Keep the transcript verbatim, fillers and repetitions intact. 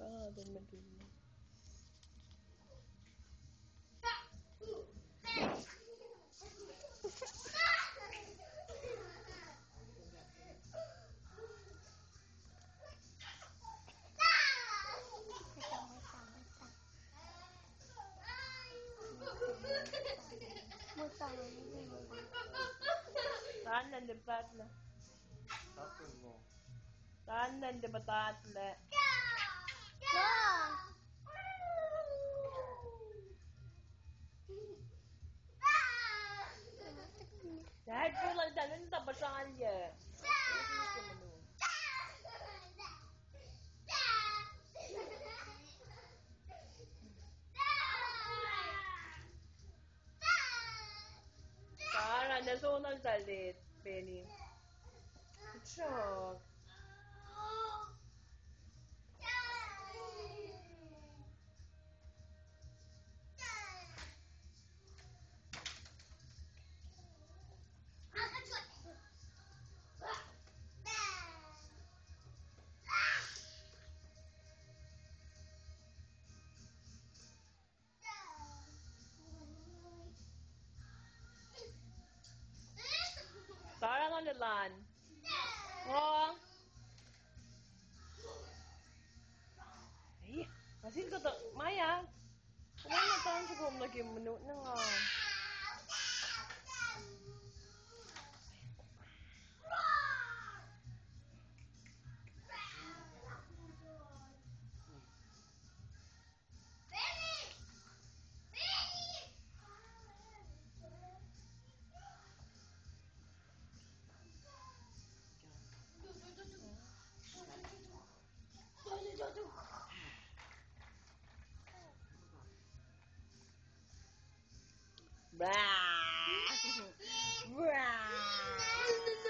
Ah, then ma tu. Talan tiac pahtlac. Talan tiac pahtlac. Dad, pulan talan ta pasalye. Tara, na sonal talet, Penny. Good job. Tara, nga lelan. Ngo. Ei, asin kata, Maya. Kuman na tan soko mna ke menu na nga. Baa. Baa.